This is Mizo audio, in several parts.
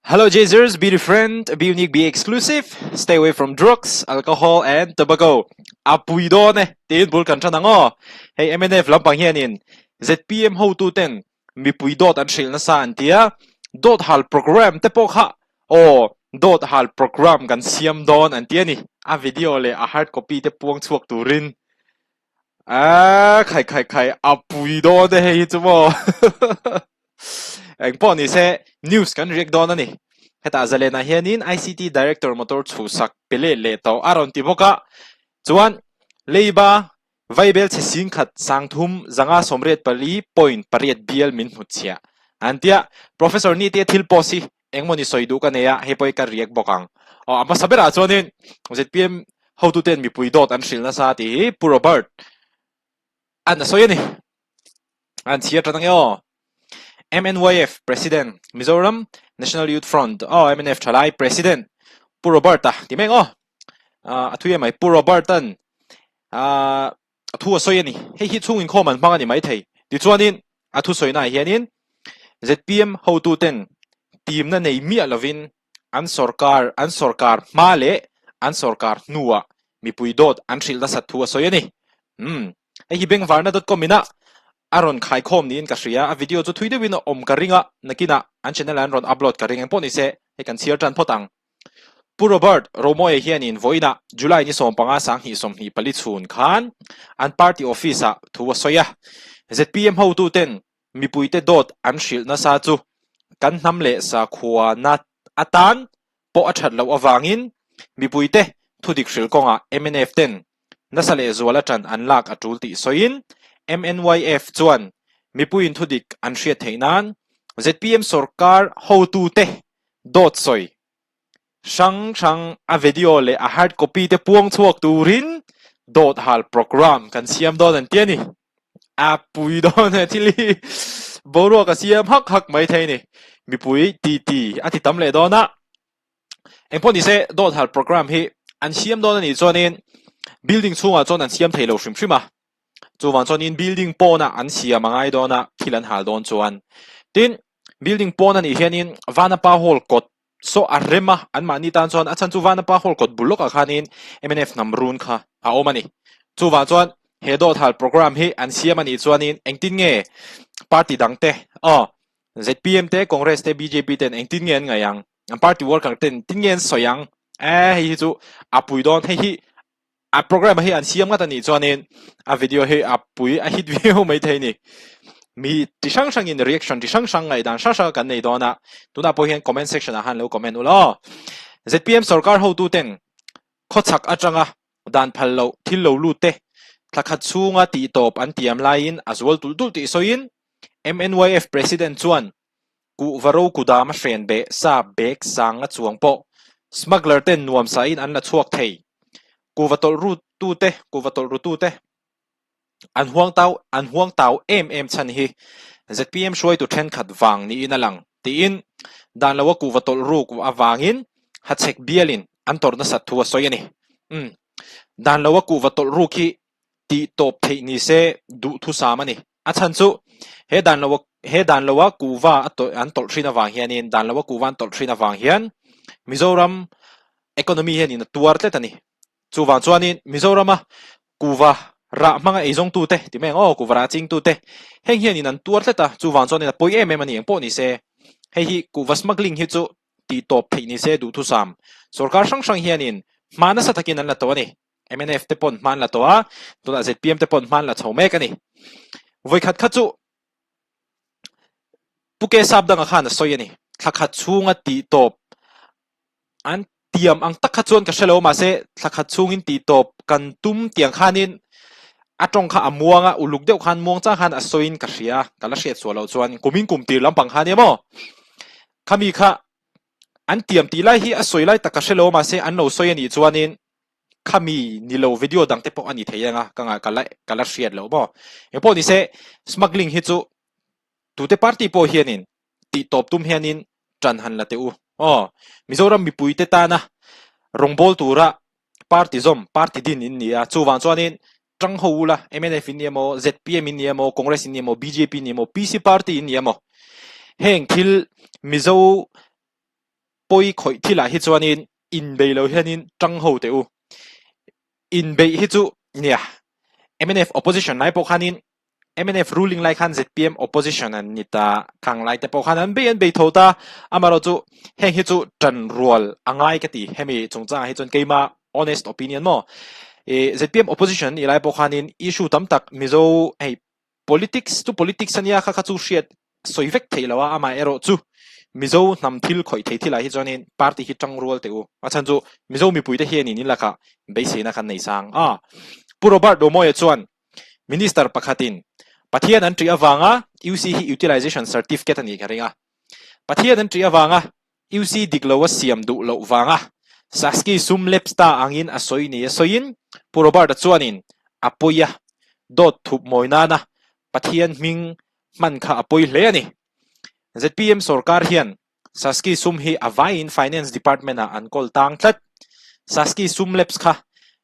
Hello Jazers, be different, be unique, be exclusive, stay away from drugs, alcohol and tobacco. A pui dawn e, tiin bul kan ṭan ang aw. Hei mnf lampang hianin ZPM hotuten mipui dawt an hrilh nasa an ti a, dawt hal program te pawh kha aw dawt hal program kan siam dawn an ti a ni. A video leh a hard copy te puang chhuak turin A khai khai khai a pui dawn e hei hi chu maw eng pawh ni se news kan react dawn a ni hetah zalen ah hianin ICT director motor chhuhsak pe leh leh tawh a rawn ti bawk a chuan leiba vaibel chhe sing khat sangthum zanga 84 point pariat bial min hnutchhiah an tia professor ni te thil post hi Engmawni sawi duh ka nei a, hei pawh hi ka react bawk ang. Aw, a hmasa berah chuanin zpm hotuten mipui dawt an hrilh nasa tih hi Pu Robert an a sawi a ni. An chhiar tan ange aw. MNYF President, Mizoram National Youth Front, aw mnf thalai President Pu Robert-a ti mek aw. A thui emai Pu Robert-a'n a thu a sawi a ni. Hei hi chhung inkhawm an hmang a ni maithei. Tichuanin a thusawinaah hianin zpm hotuten timna nei miah lovin an sawrkar an sawrkar hma leh an sawrkar hnuah mipui dawt an hrilh nasat thu a sawi a ni. Umm hei hi bengvarna dot com ina a rawn khaikhawm niin ka hria. A video chu thui deuhin a awm ka ring a, nakinah an channel ah an rawn upload ka ring engpawh nise hei kan chhiar tan phawt ang. Pu Robert Romawia hianin vawiinah July ni 15 2024 chhun khan an party office-ah thu a sawi a. Zpm hotuten mipuite dawt an hrilh nasa chu kan hnam leh sakhuana atan pawh a that loh avangin mipuite thudik hrilh kawngah mnf ten nasa lehzual atan an lak a tul tih sawiin MNYF chuan mipuiin thudik an hriat theih nan zpm sorkar hotute dawt sawi hrang hrang a video leh a hard copy te puang chhuak turin dawt hal program kan siam dawn an ti a ni. A pui dawn e thil hi boruak a siam hak hak mai thei a ni. Mipui titi a ti tam leh dawn a. Engpawh nise dawt hal program hi an siam dawn a nih chuanin building chhungah chuan an siam thei lo hrim hrim a. Chuvang chuanin building pawnah an siam a ngai dawn a, thil an hal dawn chuan. Tin, building pawn a nih hianin Vanapa Hall kawt saw a rem a, anmahni tan chuan a chhan chu Vanapa Hall kawt bul lawkah khanin mnf hnam run kha a awm a ni. Chuvang chuan he dawt hal program hi an siam a nih chuanin engtin nge party dangte aw zpm te, Congress te, bjp ten engtin nge an ngaih ang, an party worker ten engtin nge an sawi ang, eh hei hi chu a pui dawn, hei hi A program hi an siam ngat a nih chuanin a video hi a pui a hit viau mai thei ni. Mi ti hrang hrangin reaction ti hrang hrang ngaihdan hrang hrang kan nei dawn a, tunah pawh hian comment section ah khan lo comment ula aw. Zpm sorkar hotuten khawchhak atanga dan phal loh thil lo lut te thla khat chhunga tihtawp an tiam laiin a zual tulh tulh tih sawiin MNYF President chuan Kuhva ro kudam a hren beh sa bag sang a chuang pawh smuggler ten nuam sa in an la chhuak thei. Kuhva tawlh ru tu te kuhva tawlh ru tu te an huang tau an huang tau em em chhan hi zpm hruaitu thenkhat vang niin a lang tiin dan lo a kuhva tawlh ruk avangin hachhek bialin an tawrh nasat thu a sawi a ni. Umm dan lo a kuhva tawlh ruk hi tih tawp theih ni se duhthusam a ni. A chhan chu he dan lo he dan loa kuhva a tawlh an tawlh thin avang hianin dan loa kuhva an tawlh thin avang hian Mizoram economy hianin a tuar tlet a ni. Chuvang chuanin Mizorama kuhva rah hmanga eizawngtute ti mai ang aw kuhva rah chingtute heng hianin an tuar tlet a, chuvang chuanin a pawi em em a ni engpawh ni se hei hi kuhva smuggling hi chu tih tawp theih ni se duhthusam sorkar hrang hrang hianin hma nasa takin an la tawh a ni. Mnf te pawn hma an la tawh a, tunah zpm te pawn hma an la chho mek a ni. Vawikhat kha chu Pu Ke Sap danga khan a sawi a ni. Thla khat chhunga tih tawp an tiam ang tak kha chuan ka hre lo mahse thla khat chhungin tih tawp kan tum tiang khanin a tawng kha a muang a, uluk deuh khan muang chang khan a sawiin ka hria, ka la hriat suah loh chuan kumin kum tir lampang kha nia maw? Khami kha an tiam tih lai hi a sawi lai tak ka hre lo mahse an lo sawi a nih chuanin Khami ni lo video dang te pawh a ni thei ang a, ka ngah ka la ka la hriat loh maw. Engpawh ni se smuggling hi chu tute party pawh hianin tih tawp tum hianin tan han la teh u aw. Mizoram mipui te tana rawngbâwl tura party zawm party din in ni a, chuvang chuanin tang ho ula mnf in ni emaw, zpm in ni emaw, Congress in ni emaw, bjp in ni emaw, PC party in ni emaw heng thil Mizo. pawi khawih thilah hi chuanin inbei lo hianin tang ho teh u. Inbeih hi chu nia mnf opposition lai pawh khanin mnf ruling lai khan zpm opposition an ni ta khang lai te pawh khan an bei an bei tho ta amarawh chu heng hi chu tan rual a ngai ka ti hemi chungchangah hi chuan keima honest opinion maw ih zpm opposition nih lai pawh khanin issue tam tak Mizo hei Politics chu politics a nia kha kha chu hriat sawi vek theih lo a, amah erawh chu Mizo hnam thil khawih thei thilah hi chuanin party hi tang rual teh u. A chhan chu Mizo mipuite hianin in lakah beiseina khan nei sang a. Pu Robert Romawia chuan Minister pakhatin Pathian an ṭih avanga UC hi Utilization Certificate a nih ka ring a. Pathian an ṭih avanga UC dik lo a siam duh loh vanga Saski sum lapse ta angin a sawi ni a sawiin Pu Robert-a chuanin a pawi a, dawt thup mawi nana Pathian hming hman kha a pawi hle a ni. Zpm sorkar hian Saski sum hi a vaiin Finance Department-ah an kawl tang tlat. Saski sum lapse kha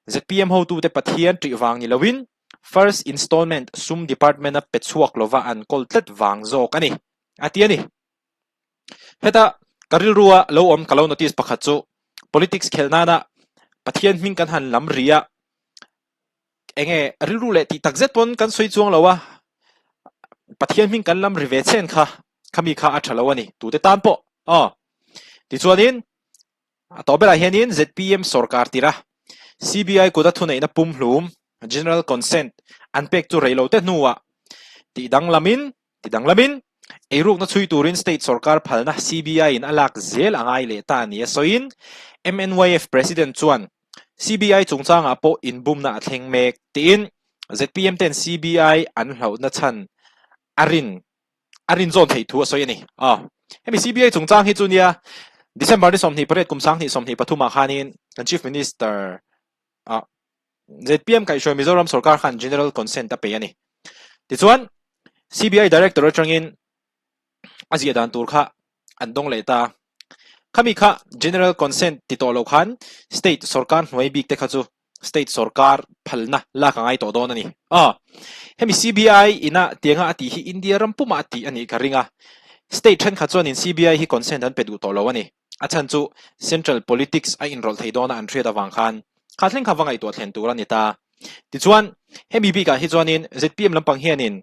zpm hotute Pathian ṭih vang ni loin First Installment sum Department-a pe chhuak lova an kawl tlat vang zawk a ni, a ti a ni. Heta ka rilrua lo awm ka lo notice pakhat chu politics khelh nana Pathian hming kan han lam ri a, enge rilru leh tih tak zet pawn kan sawi chuang lo a, Pathian hming kan lam ri ve chen kha khami kha a tha lo a ni tute tan pawh aw. Tichuanin A tawh berah hianin zpm sorkar tira CBI kuta thuneihna pumhlum, General Consent, an pek chu reilote hnuah tih danglamin ti danglamin eirukna chhui turin state sorkar phalna CBI in a lak zel a ngai leh ta nia sawiin MNYF President chuan CBI chungchangah pawh inbumna a thleng mek tiin zpm ten CBI an hlauhna chhan a rin a rin zawn theih thu a sawi a ni. Aw, hemi CBI chungchang hi chu nia December ni 28 kum 2023 ah khanin kan Chief Minister ah zpm kaihhruai Mizoram sorkar khan General Consent a pe a ni. Tichuan CBI Director atangin a ziah dan tur kha an dawng leh ta. Khami kha General Consent ti tawh lo khan State sorkar hnuai bik te kha chu State sorkar phalna lak a ngai tawh dawn a ni. Aw, hemi CBI ina tianga a tih hi India ram pumah a tih a nih ka ring a. State thenkhat chuanin CBI hi consent an pe duh tawh lo a ni. A chhan chu Central politics a inrawlh thei dawna an hriat avang khan kha thleng kha va ngaihtuah thlen tur a ni ta. Tichuan, hemi bikah hi chuanin zpm lampang hianin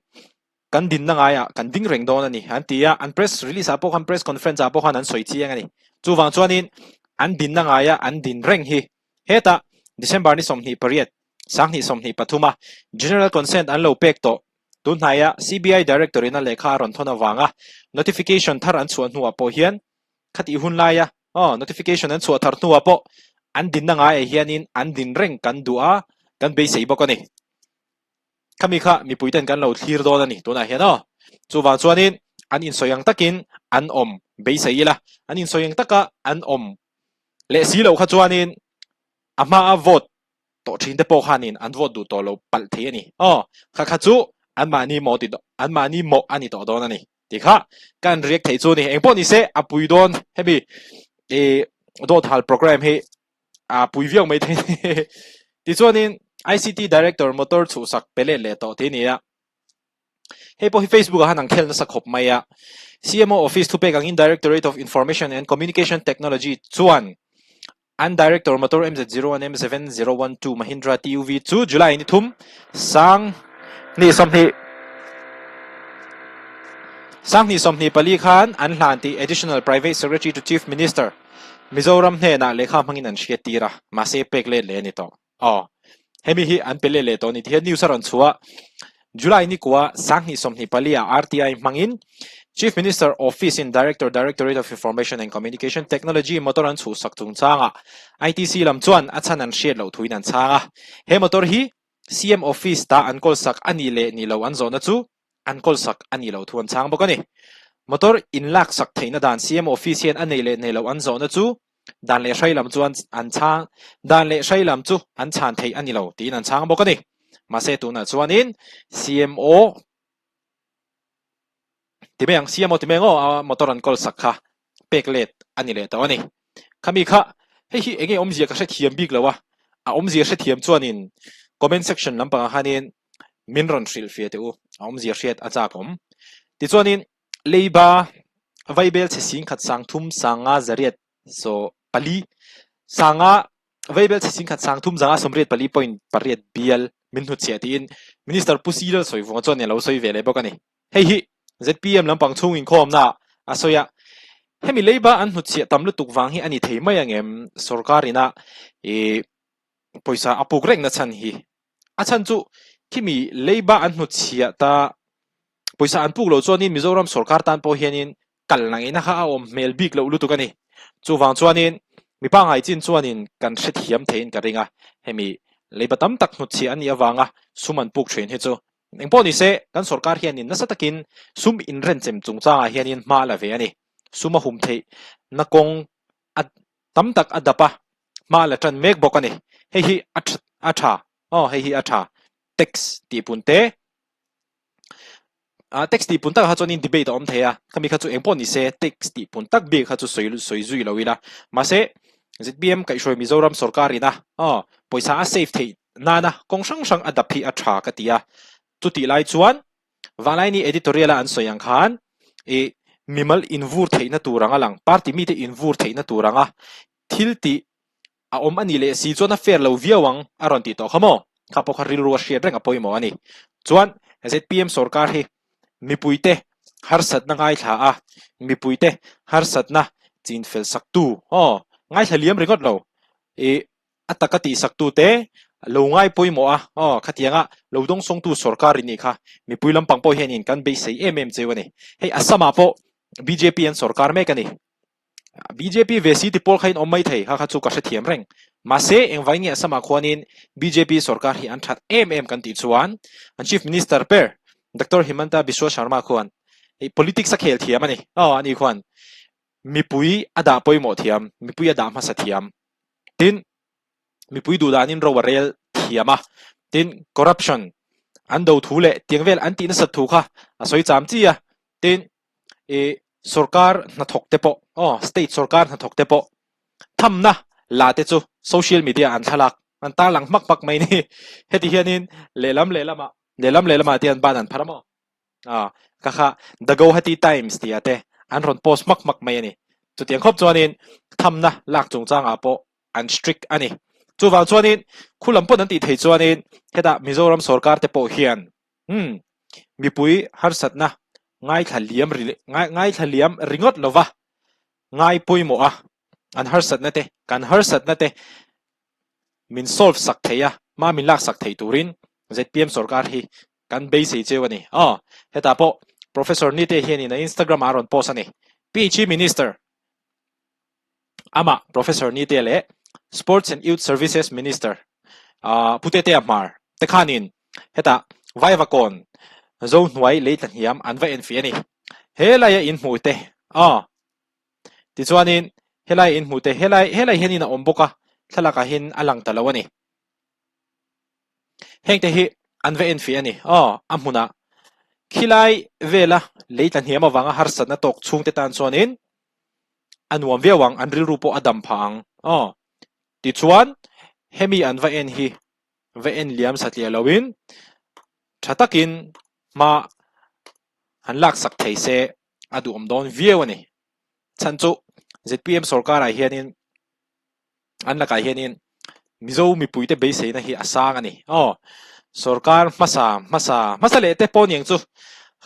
Kan dinna ngaiah kan ding reng dawn a ni, an ti a, an press release ah pawh khan press conference ah pawh khan an sawi chiang a ni. Chuvang chuanin an dinna ngaia an din reng hi hetah December ni 28, 2023 a General Consent an lo pek tawh. Tun hnaia CBI Director in a lehkha a rawn thawn avanga notification thar an chhuah hnuah pawh hian khatih hun laia aw notification an chhuah thar hnuah pawh an dinna ngaiah hianin an din reng kan duh a, kan beisei bawk a ni. Khami kha mipui ten kan lo thlir dawn a ni tunah hian aw. Chuvang chuanin an insawi ang takin an awm beisei ila, an insawi ang taka an awm leh si loh kha chuanin a hmaa vote tawh thin te pawh khanin an vote duh tawh lo palh thei a ni. Aw, kha kha chu anmahni mawh ti anmahni mawh a ni tawh dawn a ni tih kha kan react theih chu a ni. Engpawh ni se a pui dawn hemi ih dawt hal programme hi a pui viau mai thei ni. Tichuanin ICT Director motor chhuhsak pe let leh tawh tih a ni a. Hei pawh hi Facebook ah han ang khel nasa khawp mai a. CMO Office thupek angin Directorate of Information and Communication Technology chuan an Director motor MZ01 M7012 Mahindra TUV chu July ni thum sang hnih 20 sang hnih 24 khan an hlan tih Additional Private Secretary to Chief Minister Mizoram hnenah lehkha hmangin an hriat tir a, mahse pek let leh a ni tawh. Aw, hemi hi an pe let leh tawh a ni tih hian news a rawn chhuah a. July ni kua 20 24 ah RTI hmangin Chief Minister Office in Director Directorate of Information and Communication Technology motor an chhuhsak chungchangah ITC lam chuan a chhan an hriat loh thuin an chhang a. He motor hi CM Office ta an kawlsak a nih leh nih loh an zawhna chu an kawlsak a nih loh thu an chhang bawk a ni. Motor inlaksak theihna dan CM Office hian a nei leh nei loh an zawhna chu dan leh hrai lam chu an chhang dan leh hrai lam chu an chhan theih a ni lo tiin an chhang bawk a ni. Mahse tunah chuanin CMO ti mai ang CMO ti mai ang aw a motor an kawlsak kha pek let a ni leh tawh a ni. Khami kha hei hi enge awmzia ka hrethiam bik lo a, a awmzia hrethiam chuanin comment section lampangah khanin min rawn hrilh fia teh u, a awmzia hriat a chak awm. Tichuanin leiba vaibel chhe sing khat sang thum sang nga zariat. So pali sanga vaibel chhe 10 30 zanga 84.8 bial min hnutchhiah tiin Minister Pu C Lalsawivunga chuan a lo sawi ve leh bawk a ni. Hei hi zpm lampang chhung inkhawmna a sawi a, hemi leiba an hnutchhiah tam lutuk vang hi a ni thei mai angem sorkar ina ih pawisa a puk reng na chhan hi. A chhan chu khimi leiba an hnutchhiah ta pawisa an puk loh chuanin Mizoram sorkar tan pawh hianin kal na ngeihna kha a awm hmel bik loh lutuk a ni. Chuvang chuanin mi pangngai chin chuanin kan hrethiam theiin ka ring a, hemi leiba tam tak hnutchhiah a nih avanga sum an puk thin hi chu Engpawh ni se, kan sorkar hianin nasa takin sum inrenchem chungchangah hianin hma a la ve a ni. Sum a hum theih na kawng a tam tak a dap a, hma a la tan mek bawk a ni. Hei hi a a tha, aw hei hi a tha. Tax tihpun te, ah tax tihpun takah kha chuanin debate a awm thei a, khami kha chu engpawh ni se tax tihpun tak bik kha chu sawi sawi zui lo ila. Mahse, zpm kaihhruai Mizoram sorkar ina aw pawisa a save theih nana kawng hrang hrang a dap hi a tha ka ti a. Chutih lai chuan Vanglaini editorial a an sawi ang khan ih mimal invur theihna tur anga lang, party mite invur theihna tur anga thil tih a awm a nih leh si chuan a fair lo viau ang a rawn tih tawh kha maw? Kha pawh kha rilru a hriat reng a pawimawh a ni. Chuan zpm sorkar hi mipuite harsatna ngaithla a, mipuite harsatna chinfel saktu aw ngaithla liam ringawt lo ih A taka tihsaktute lo ngai pawimawh a, aw, khatianga lo dawngsawngtu sorkar in nih kha mipui lampang pawh hianin kan beisei em em cheu a ni. Hei Assam-ah pawh bjp an sorkar mek a ni. Bjp ve si ti pawl kha in awm mai thei, kha kha chu ka hrethiam reng. Mahse, engvai nge Assam-ah khuanin bjp sorkar hi an that em em kan tih chuan an Chief Minister ber Doctor Himanta Biswa Sarma khuan politics a khel thiam a ni. Aw, ani khuan mipui a dah pawimawh thiam, mipui a dah hmasa thiam. Tin, mipui duh danin ro a rel thiam a. Tin, corruption an do thu leh tiang vel an tih nasat thu kha a sawi cham chi a. Tin, ih sorkar hnathawk te pawh, aw state sorkar hnathawk te pawh thamna la te chu social media an thlalak an tarlang hmak hmak mai ni. Heti hianin lehlam lehlamah lehlam lehlamah te hian ban an phar a maw? A, ka kha The Guwahati Times tih ah te an rawn post hmak hmak mai a ni. Chutiang khawp chuanin thamna lak chungchangah pawh an strict a ni. Chuvang chuanin khu lam pawn an tih thei chuanin hetah Mizoram sorkar te pawh hian umm mipui harsatna ngaithla liam ngaithla liam ringawt lova ngai pawimawh a, an harsatna te kan harsatna te min solve sak thei a, hma min lak sak thei turin zpm sorkar hi Kan beisei cheu a ni. Aw, hetah pawh Professor Nite hianin a Instagram ah a rawn post a ni. PHE Minister amah Professor Nite leh Sports and Youth Services Minister Pu Tetea Hmar te khanin hetah Vaivakawn Zohnuai lei tlahniam an va enfiah a ni. Helaia inhmuh te, aw, tichuanin helai inhmuh te, helai helai hianin a awm bawk a, thlalakah hian a lang ta lo a ni. Hengte hi an va enfiah a ni. Aw, a hmunah khilai vela lei tla hniam avanga harsatna tawk chhungte tan chuanin a nuam viau ang, an rilru pawh a dam phah ang. Aw, tichuan hemi an va en hi va en liam satliah loin tha takin hma han laksak thei se a duhawm dawn viau a ni. Chhan chu zpm sorkarah hianin An lakah hianin Mizo mipuite beiseina hi a sang a ni. Aw, sorkar hmasa hmasa hmasa leh te pawh niang chu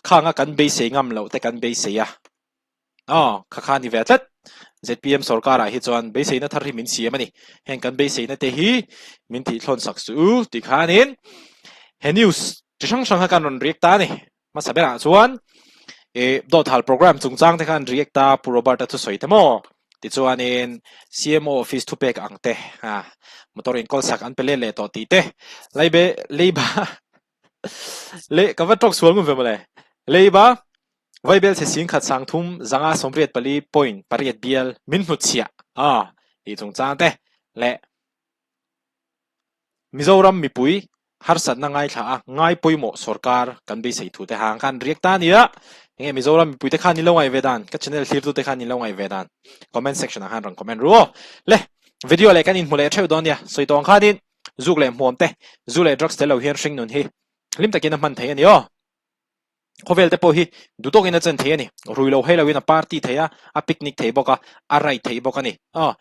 khanga kan beisei ngam loh te kan beisei a. Aw, kha kha ni ve tlat. Zpm sorkarah hi chuan beiseina thar hi min siam a ni. Heng kan beiseina te hi min tihthlawn sak suh u tih khanin he news chi hrang hrang kha kan rawn react ta a ni. Hmasa berah chuan ih dawt hal program chungchang te khan react a Pu Robert a thusawi te maw? Tichuanin CMO office thupek ang te a motor in kawl sak an pe let leh tawh tih te leibe leiba le ka va tawk sual ngun ve mawle leiba vaibel chhe 10 30 584.8 bial min hnutchhiah a tih chungchang te leh Mizoram mipui harsatna ngaithla a, ngai pawimawh sorkar kan beisei thu te hang khan riak ta a ni a, enge Mizoram mipui te khan in lo ngaih ve dan, ka channel thlir tu te khan in lo ngaih ve dan, comment section ah khan rawn comment ru aw. Le, video leh kan inhmu leh theuh dawn nia, sawi tawng khanin zuk leh hmuam te, zu leh drugs tel lo hian hringnun hi hlim takin a hman thei a ni aw. Khawvel te pawh hi duh tawkin a chen thei a ni. Rui lo hei loin a party thei a, a picnic thei bawk a, a ride thei bawk a ni. Aw,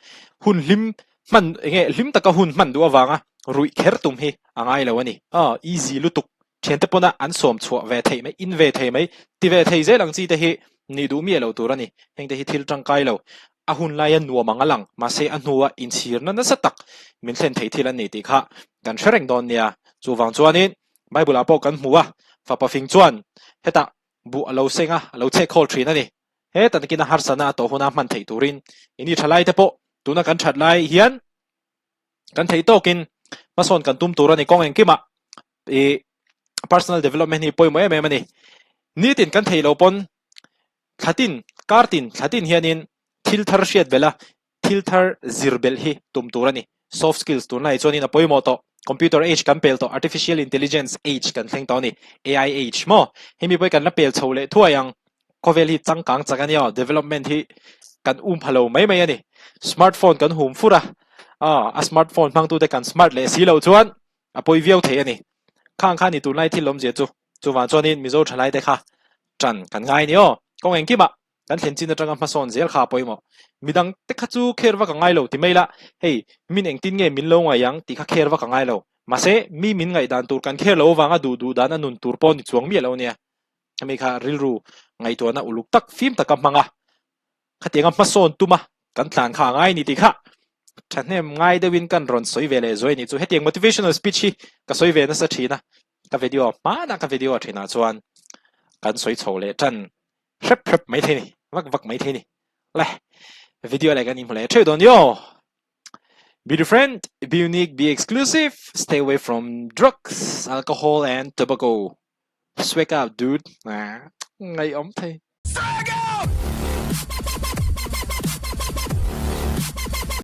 hun hlim hman eng nge hlim taka hun hman duh avanga ruih kher tum hi a ngai lo a ni. Aw, easy lutuk. Thiante pawna an sawm chhuah ve theih mai, in ve thei mai, ti ve thei zel ang chi te hi nih duh miah lo tur a ni. Heng te hi thil tangkai lo. A hun laia nuam ang a lang, mahse a hnua inchhirna nasa tak min thlen thei thil an ni tih kha kan hre reng dawn nia. Chuvang chuanin Bible ah pawh kan hmu a, fapa fing chuan hetah buh a lo seng a, a lo chhek khawl thin a ni. Heta takin a harsatna a tawh huna hman theih turin ini tha lai te pawh tuna kan that lai hian kan theih tawkin hmasawn kan tum tur a ni. Kawng engkimah i personal development hi pawimawh em em a ni. Nitin kan theih loh pawn thlatin, kartin, thlatin hianin thil thar hriat belh a, Thil thar zir belh hi tum tur a ni. Soft skills tunlai chuanin a pawimawh tawh. Computer age kan pel tawh, artificial intelligence age kan thleng tawh a ni. AI age maw? Hemi pawh hi kan la pel chho leh thuai ang. Khawvel hi changkang chak a nia aw, development hi kan um pha lo mai mai a ni. Smartphone kan hum fur a, a smartphone hmangtute kan smart leh si loh chuan a pawi viau thei a ni. Khang kha ni tunlai thil awmzia chu. Chuvang chuanin Mizo thalaite kha ṭan kan ngai a ni aw. Kawng engkimah Kan thlen chin atanga hmasawn zel kha a pawimawh. Midang te kha chu kher vak a ngai lo ti mai la, hei min engtin nge min lo ngaih ang tih kha kher vak a ngai lo. Mahse, mi min ngaihdan tur kan kher lo avanga duh duh dan a nun tur pawh ni chuang miah lo nia. Hemi kha rilru ngaihtuahna uluk tak fim taka hmang a, khatianga hmasawn tuma kan tlan kha a ngai ni tih kha thahnem ngai deuhin kan rawn sawi ve leh zuai a nih chu. Hetiang motivational speech hi ka sawi ve nasa thin a, ka video hmanah ka video thinah chuan kan sawi chho leh tan. Hrep hrep mai thei ni, vak vak mai thei ni. Le, video leh kan inhmu leh theuh dawn ni aw. Be different, be unique, be exclusive, stay away from drugs, alcohol and tobacco. Swag out dude. Ngaih awm thei. Swag out!